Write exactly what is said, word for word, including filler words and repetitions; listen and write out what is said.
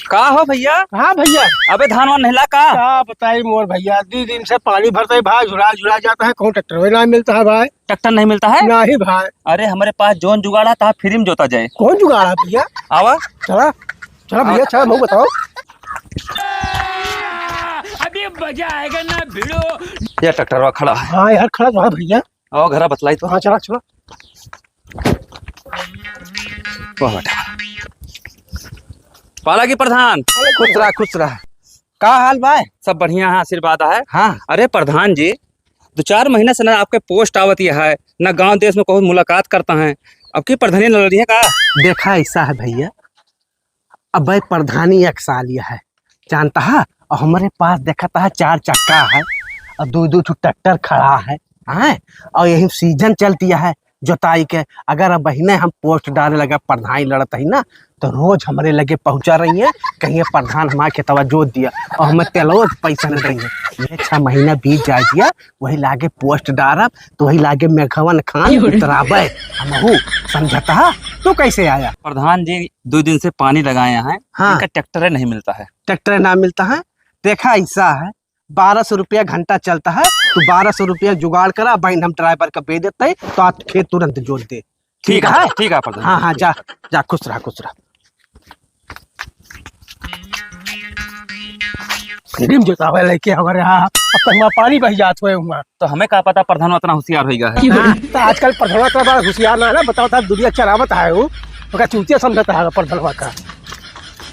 का हो भइया? हाँ भइया। अबे धान वान नहीं ला का? का बताई मोर भइया, दो दिन से पानी भरता है भाई, झुरा झुरा जाता है, कहूँ ट्रैक्टर ना मिलता है भाई। ट्रैक्टर नहीं मिलता है? नहीं भाई। अरे हमरे पास जौन जुगाड़ है, तहाँ फ्री में जोता जाए। कौन जुगाड़ है भइया? आवा। चला, चला भइया, आवा। चला, मुँह बताओ। अभी मजा आएगा ना भिड़ो। ये ट्रैक्टरवा खड़ा है। हाँ यार, खड़ा तो है भइया। आओ, घरा बतलाई तो। हाँ, चला, चला। वाह बेटा। पालागी प्रधान। खुश रहा, खुश रहा। का हाल बा? सब बढ़िया है, आशीर्वाद है। हाँ। अरे प्रधान जी, दो चार महीना से ना आपके पोस्ट आवत है, ना गांव देश में कहूँ मुलाकात करता है। अब की प्रधानी न लड़ी है का? देखा ऐसा है भइया, अबे प्रधानी एक साल यह है, जानता है? और हमरे पास देखता है चार चक्का है, और दो दो ठो ट्रैक्टर खड़ा है, हैं? और यही सीजन चलती है जोताई के। अगर अब बहिने हम पोस्ट डाले लगा प्रधानी लड़त ही ना, तो रोज हमरे लगे पहुँचा रही है, कहिए प्रधान हमारे खेतवा जोत दिया, और हमें तेलवा के पैसा न रही है। ये छह महीना बीत जाए दिया, वही लागे पोस्ट डारब, तो वही लागे मेघवन खान उतराबे, हमहू समझता है। तू कैसे आया? प्रधान जी, दो दिन से पानी लगाए हैं, हाँ। इनका ट्रैक्टर नहीं मिलता है। ट्रैक्टर ना मिलता है, देखा ऐसा है, बारह सौ रुपया घंटा चलता है, तू बारह सौ रुपया जुगाड़ करा, बहन हम ड्राइवर का भेज देते हैं, तो आज खेत तुरंत जोत दे। ठीक है, ठीक है प्रधान। हाँ, हाँ, जा, जा, खुश रहा, खुश रहा। फ्री में जोतावे लेके हमारे यहाँ, अब तक वहाँ पानी बह जात हुए हुआ। तो हमें का पता प्रधान इतना होशियार होइगा है। हाँ, तो आजकल प्रधान इतना बड़ा होशियार ना है ना, बताओ था दुनिया चलावत है वो, ओका चूतिया समझता है प्रधानवा का।